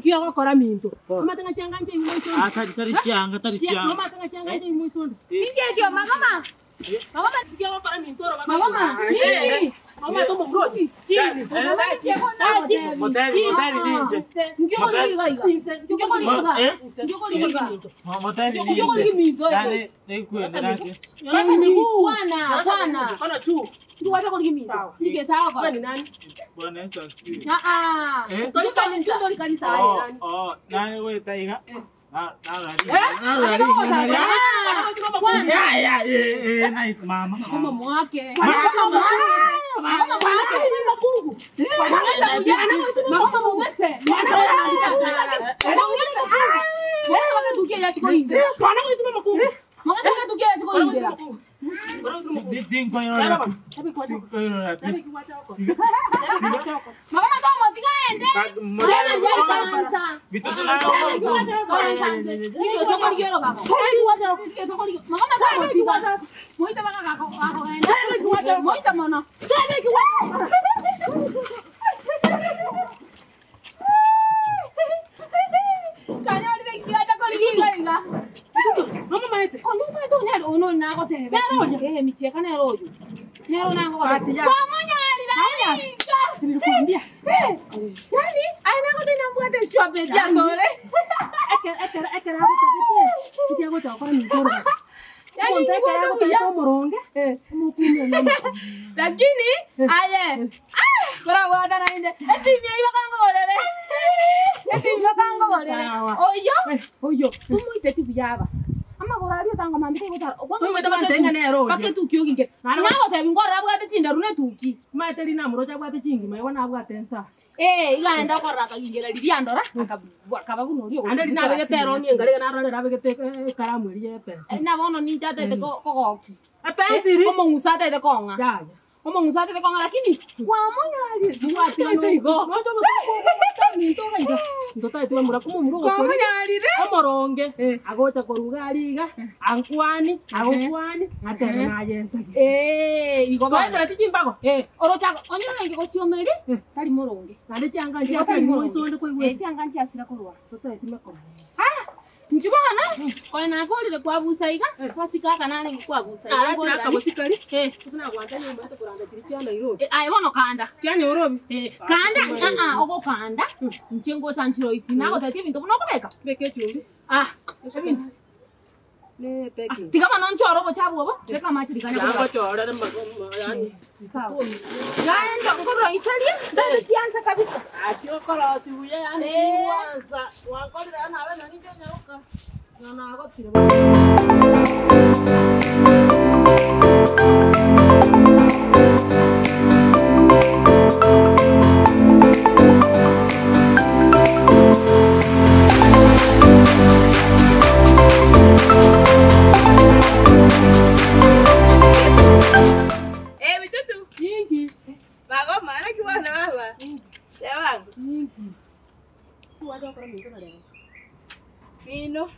Nki ogokora minto? Omanyete ng'a chianga nche ime moiso onde? Ah, tari tari chianga, tari chianga. Omanyete ng'a chianga nche ime moiso onde? Ninki ekio magoma? Magoma Nki ogokora minto oroba Magoma, nini? Omanyete omomura oyo? Chini. Magoma ninche bono Motebi, motebi ninche. Nki okorigia iga iga? Nki okorigia iga? Eh? Nki okorigia iga? Motebi Nki okorigia ninche. minto eye? Yaani, naikwendera nche. Kwana, kwana. Kwana tu. Nki gwacha korigia minto? Nki gesa Wewe ogokora? ni nani? Bwana Yesu asifiwe. Ah ah. Eh? Tori kanisa, tori kanisa Oh, aye. oh, nani goeta iga? Na- narari- Ate narari kogosa. ing'ana ria- Kwana. Ya, ya, eh, eh, nai- mama, Magoma mama. mwake. Magoma mwake. Magoma mwake. Magoma mung'ese. Mung'ese. Mung'ese bagetukia yachikoindera. Kwana goituma makungu. Mung'ese bagetukia yachikoindera. Kwana goituma makungu. Tinkoirora pi. Tinkoirora pi. Magoma tomotiga ende. Bitutu na- Moita mono. Kanyorire kiacha korigiga iga. Mama maete. Onumaete onyari ono nagotebe. Eh micheka nero oyo. Nero nangogotebe. Kwamonyarira. Nilikwambia. Yani aina gotena mbwate shwa pete asore. Ekera ekera ekera agotagete. Nki agotaka gokora minto oroba. Yani Omonto ekero nibwate agotagete buya. omoronge, omokumia na omokungu. Lakini aye. Ah, korabwata nainde. Esimi eyo bakangogorere. Esimi bakangogorere. Sawa. Oyo Oyo. tumuiteti buya aba. Amagoro aria otanga mambite gotara. Tumuite bante ng'a nere oria. Bake tuki oginge. Nagotebi ngorora abwate chindaru netuki. Maete rina moroche abwate chingima, igo nabwate ensa. Eh, igaenda korora akagingera riria andora akaba buna oria Ande rina abegete erong'i engare iga narorire abegete ekaramu eria ya epensi. Na bono ninche atete kogoki. Epensiri! Omong'usa atete kong'a. Yaya. Omong'usa atete kong'a lakini kwamonyarire. Tibwate igo. Nocha omosacha ogoeta minto iga iga. Ntotaete bamura omomura ogokori. Kwamonyarire. Omoronge agocha koruga aria iga, ankwani, agokwani, atebe naye ntage. Eh, igo bono. Twaendereti chimbago. Eh, orochaka onye orenge gosiomeri tari moronge. Naende chianga Igo nchiasira tari imo isonde moronge. koigwete. Eh, chianga nchiasira korwa. Totaeti mekono. Inchu bono, koe nakorire kwabusa iga, kwasika aka narenge kwabusa iga. Aratira akabosikari. Eh, Nagwanta nyomba ete koranda chiri chia Nairobi. eh, aye bono kanda. Chia Nairobi. Eh, kanda, ah ah, ogokanda. Inche ngocha nchiro isi nagotetia ebinto buna okobeka. Beka echumbi. Ah, ebinto. Ne baking. Tiga bono nchore obochabu obo, beka amache rigane korwa. Nagochorere magomo yani. Gaenda nkoroisaria, ndari chiansa kabisa. Ati okoroti buya yani Eh. kwanza. Wakorire nabe na ninche nyaroka. Na nagotire. Eh, mitutu. Nyingi. Magoma, naki bwana baba. Tebango. Nyingi. Wacha okora minto barebe. Mino.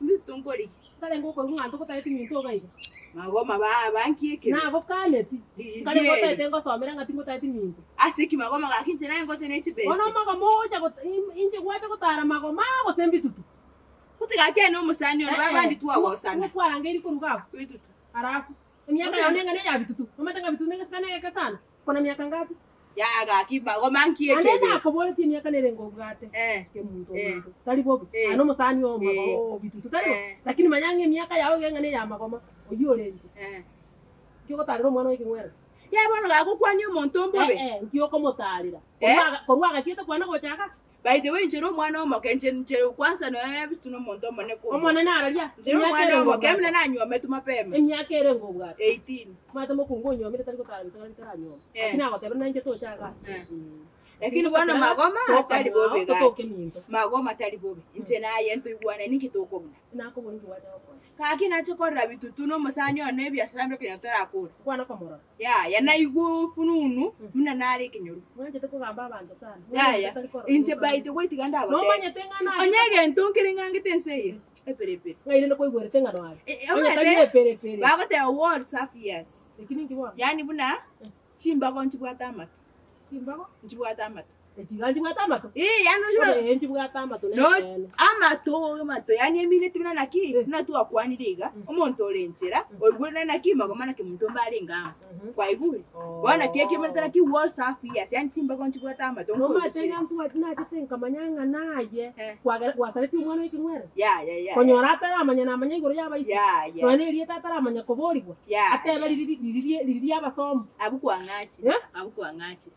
Mitutu nkori. Kare ngokoigwa ng'a ntogotaeti minto iga iga. Magoma baba nkiekere. Nagokaneti. Kare ngotaete ngosomera ng'a tingotaeti minto. Ase ki magoma gakinche naye ngote ne chibese. Bono magoma ocha got- inche gwacha gotara magoma gose mbitutu. Kutigake no musani ono baba ndi tuwagosana. Kwarangeiri koruga abo. Mitutu. Halafu miaka yao nenga ya bitutu. Mama tanga bitutu nenga sana yake sana. Kuna miaka ngapi? Ya gaki magoma nkiekere. Ande nakoboretie miaka nerengo obwate. Eh. Ke muntu Eh. omuntu. Tari bobi. Eh. Ano musani o Eh. mago bitutu tari. bo. Eh. Lakini manyange miaka yao genga ne ya magoma. Oyo orenje. Eh. Kio gotarira omwana weking'wera. Ya bono gakukwani omonto mbobe. Eh eh nkio komotarira. Eh. Korwa gakiete kwana gochaka. By the way nchero omwana omoke nche nchero kwanza no bitu no monto omone ko. Omwana nararia. Nchero omwana omoke mna nanywa metu mapema. Emiaka erengo obwate. 18. Mate mokungu onyomire tari gotara bisanga bitaranyoma. Eh. Lakini agotebera nainche tochaka. Eh. Lakini bwana magoma atari bobe Totoke gaki. minto. Magoma atari bobe. Nche naye ntoigwana niki tokobuna. Nakobona nkiwacha gokora. Kaki nachikorera bitutu nomusani one ebiasara mbire kenya torakora. Kwana komorora. Ya, ya naigu fununu muna nare ekenyoru. Mwanchete kogamba abanto sana. Ya, ya. Inche by the way tiga ndagote. Nomanyete ng'ana Onye egento nkere ng'angete ense eye. Eperepere. ng'aire nokoigwerete ng'ano aye. Eh, eh, Onye tari omanyete eperepere. bagoteba world surf years. Lakini nki bono? Yani buna chimbago nchibwate amato. Chimbago Nchibwate amato. Echiga nchibwate amato. Ii, yani Bono ochi- ee nchibwate amato No, nekeene. amato amato yani emineti buna naki Eh. buna twakwanire iga omonto ore nchera oigure na naki magoma naki omonto mbarenge amo Mhm. kwaigure Oh. bono naki ekemerete naki wall safi yes yani chimbago nchibwate amato Nomate nkoruchire. ng'a ntwa- nachete nkamanya ng'a naye Eh. kwagera gwasaretie omwana oekeng'were ya ya ya konyora ataramanya namanya igoro y'abaisi ya ya nonya erieta ataramanya koborigwa ya atebe riri riri riri riabasomo abukwang'achire Eh? abukwang'achire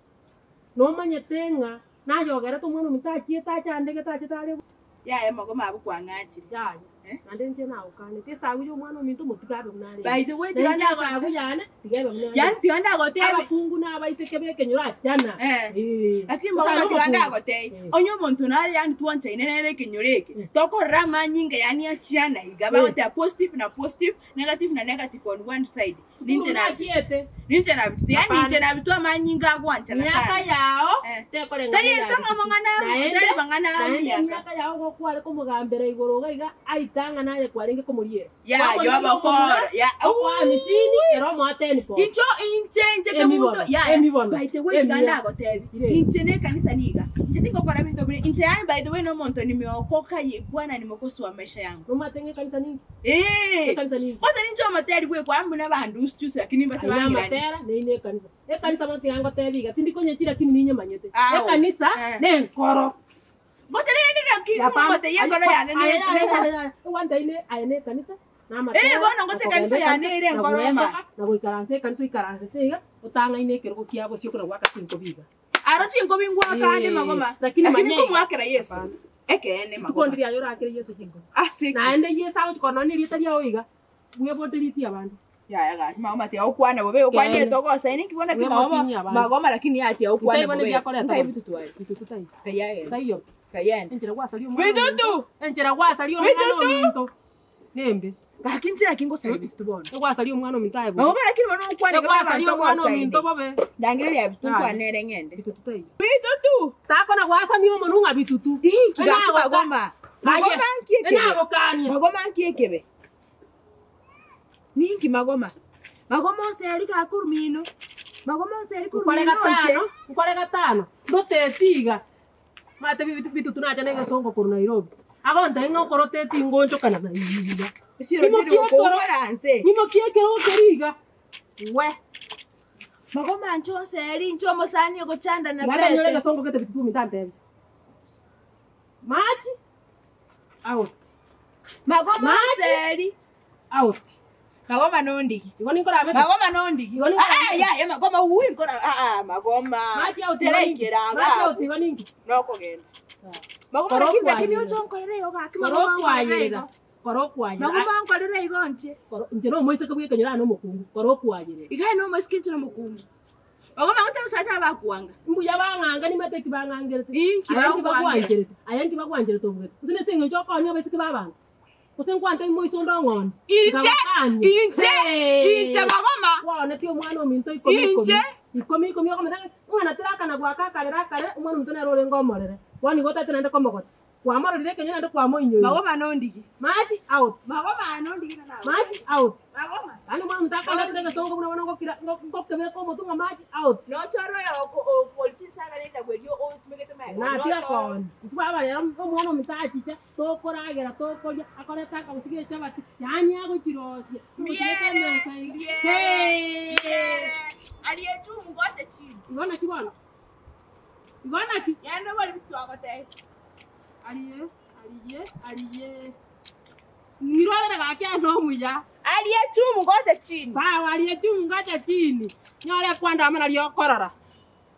nomanyete ng'a nayogerete omwana ominto achiete achandegete achete are ya ya magoma abukwang'achire yaya Eh? naende inche nagokanete esabu ya omwana ominto motiga abe buna arenge. by the way Nainche tiga esabu yane tiga ebe buna arenge. yani tiga ndagotebe abakungu na abaiseke bekenyoro achana Eh. Eh. lakini magoma Osare tiga omokungu. ndagotei Eh. onye omonto nare yani twanchaine nere ekenyoro eke Eh. tokorora amanyinga yani achiana iga bagotea positive na positive negative na negative on one side ninche na Nachiete. ninche nabitutu yani Hapana. ninche nabitu amanyinga agwanchana miaka sana yao Eh. tekoreng'ana tari ya etang'a mang'ana Naende- tari mang'ana naende amiaka emiaka yao gokware komogambera igoro iga iga aitang'a naye kwarenge komoriera ya Kwakonyora yobokora ya okwa amisini ero omoateni po incho inche inche Emibono, kemunto ya emibono, by the way emiya. tiga ndagotebi Ire. inche ne kanisa niga inche tingokora bintu bire inche yani by the way nomonto nimeokoka ye bwana ni mwokozi wa maisha yangu nomatenge ekanisa ningi eh ekanisa ningi kwanza ninche omoteri bwekwa mbuna bandu usichuse lakini mbache Aina bangirani amatera neine ekanisa ekanisa botiga ngotebi iga tindikonyechira lakini ninyemanyete Ao. ekanisa Eh. nenkoro ngotere yekoro yane ewandaine aye nekanisa Eh, bono ngote ekanisa yane ere enkoro ma. nagoikaransa ekanisa oikaransete iga otang'aine ekerogo kiabo siokona gwaka chinkobiga aro chinkobi ngwakande Eh, magoma lakini lakini manyega. kumwakira yesu Hapana. ekeene magoma tukondi riayo orakire yesu chinkobi asiki naende yesu agochikora nonye erieta riao iga bweboteriti abandu ya ya magoma tia ukwana bobe ukwana Kene. togosa ini kibona ki Wemo magoma kinya abantu. magoma lakini ati ukwana Utaibona bobe byakoreta Ntai bobe. vitu twali bitutu taiyo kayagenda taiyo kayenda enchera gwasaria omwana bitutu ominto. Enchera gwasaria omwana Bitutu. ominto nembe lakini lakini ngosali bitutu bona egwasaria omwana ominto aye bobe magoma lakini bona ukwana egwasaria omwana ominto bobe ndangireria bitutu Aye. ukwana ere ngende bitutu taiyo bitutu takona gwasamia omonu ng'a bitutu inki Enagoka. magoma Aye. magoma nkiekebe enagokania magoma nkiekebe ninki magoma magoma ose ari gakurumino magoma ose ari nkore kurumino nche gatano nkore gatano ndotetiga mate bitutu nacha negesongo koru nairobi agonte ng'a okoroteti ngonchokana naiga Siro Imoki ndiri ekero. okukoranse nimokie ekerogo keriga we magoma ncho ose ari ncho omusani ogochanda na ngandanyora pete egesongo gete bitutu mintantebi machi out magoma Machi. ose ari out magoma nondigi igo ninkorabete magoma nondigi Igo ni- Ah, ah, ya ya magoma uwi nkora ah ah magoma machi out igo ninki terekera machi out ngabu igo ninki nokogenda magoma Koro lakini lakini kwayerera. ocho nkorere igo gaki koro magoma nkorere okwayerera igo koro okwayerera magoma nkorere igo nche inche nomoiseke bwekenyora nomokungu koro okwayerera igae nomoisike nche nomokungu magoma ngute abakuanga mbuya bang'anga nimateki bang'angerete Inki Aya nki bagwangerete. bagwancherete aya nki bagwancherete obugete gose nese eng'encho okonya abaiseke babanga gose nkwante moiso onde ong'ondi Inche, inche, inche magoma waonetie omwana ominto ikomi ikomi Inche. ikomi ikomi okometa omwana tirakana gwaka akarera akare omwana ominto nere orenge omorere bono igo otagete naende komogota kwamororire ekenyo naende kwamoinyoire magoma nondigi machi out magoma nondigi na machi out magoma yaani omwana ominto akonetire egesongo buna bono ngokira ngokebeka omotu ng'a machi out nochoro ya okolchisaga nenda gwerio osimegete maega natiga koni ntibabarera omwana ominto achicha tokoragera tokoria akoreta akabusiga echabati yaani agochirosia Mbiere, emesa iga mbiere. Aliyechumu ngote chini igo naki bono igo naki yando bali bitu agote ariye ariye ariye ng'irorere gaki ase omuya aliyechumu ngote chini sawa ariye chumu ngocha chini nyore kwandamana riokorora.